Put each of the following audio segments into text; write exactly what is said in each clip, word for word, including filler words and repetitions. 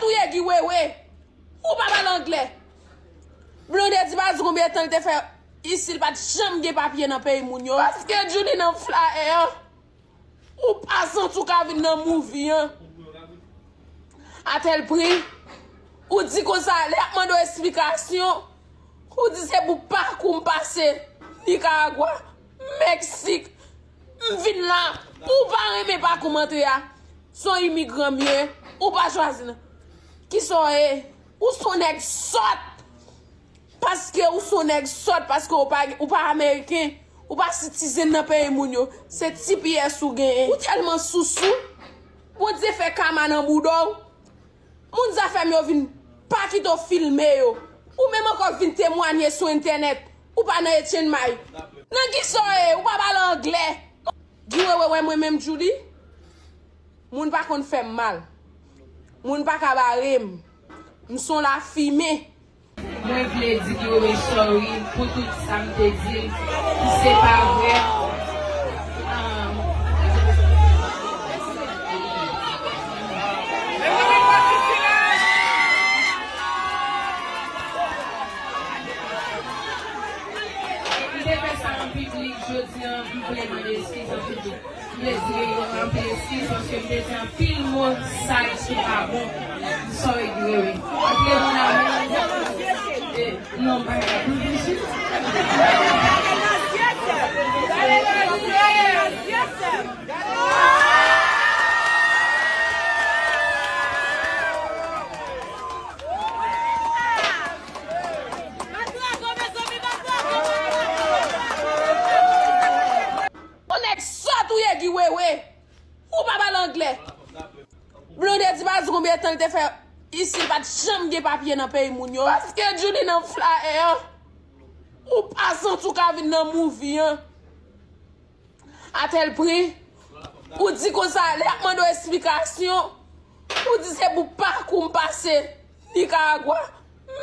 Ou ye Guy Wewe. Ou pa pale anglè. Blondedy pa di konbyen tan li te fè isi, li pa t janm gen papye nan peyi moun yo. Paske Djouly nan flyer an. Ou pa santi w ka vin nan movie an. Atèl pri, ou di konsa, lè y ap mande w esplikasyon, ou di se pou pakou m pase Nikaragwa, Meksik, m vin la, ou pa renmen pakou m antre a. Se yon imigran m ye, ou pa chwazi nan. Kisa w ye? Ou se yon nèg sòt. Paske ou se yon nèg sòt, paske ou pa, ou pa ameriken, ou pa sitizen nan peyi moun yo. Se T P S ou genyen. Ou tèlman sousou. Bondye fè kama nan bouda w. Moun Zafèm yo vin pa kite w filme yo. Ou menm ankò vin temwanye sou entènèt. Ou pa nan Etienne May. Nan kisa w ye? Ou pa pale anglè. Guy Wewe wè mwen menm Djouly. Moun pa konn fè m mal. Moun pa ka bare m. M se yon lafimen. Mwen vle di Guy Wewe sorry pou tout sa m te di l ki se pa vre. M te fè sa an piblik, jodi a, m vle mande eskiz an piblik. M vle di yo anpil eskiz paske m te di anpil mo sa ki pa bon. M sorry, Guy Wewe. Antre mon amour. E, non, m pa ka. Yon nèg sòt ou ye, Guy Wewe. Ou pa pale anglè. Blondedy pa di konbyen tan li te fè isi, li pa t janm gen papye nan peyi moun yo. Paske Djouly nan flyer an. Ou pa santi w ka vin nan movie an. Atèl pri, ou di konsa, lè y ap mande w esplikasyon, ou di se pou pakou m pase Nikaragwa,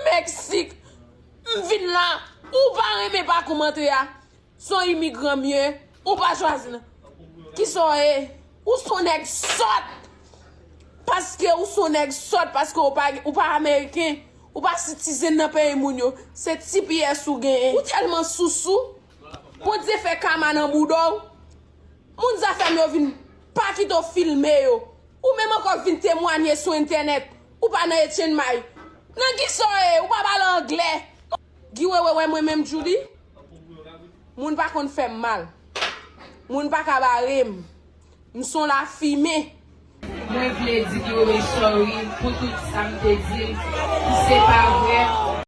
Meksik, m vin la, ou pa renmen pakou m antre a. Se yon imigran m ye, ou pa chwazi nan. Kisa w ye? Ou se yon nèg sòt. Paske ou se yon nèg sòt, paske ou pa, ou pa ameriken, ou pa sitizen nan peyi moun yo. Se T P S ou genyen. Ou tèlman sousou. Bondye fè kama nan bouda w. Moun Zafèm yo vin pa kite w filme yo. Ou menm ankò vin temwanye sou entènèt. Ou pa nan Etienne May. Nan kisa w ye? Ou pa pale anglè. Guy Wewe wè mwen menm Djouly. Moun pa konn fè m mal. Moun pa ka bare m. M se yon lafimen. Mwen vle di Guy Wewe sorry pou tout sa m te di l ki se pa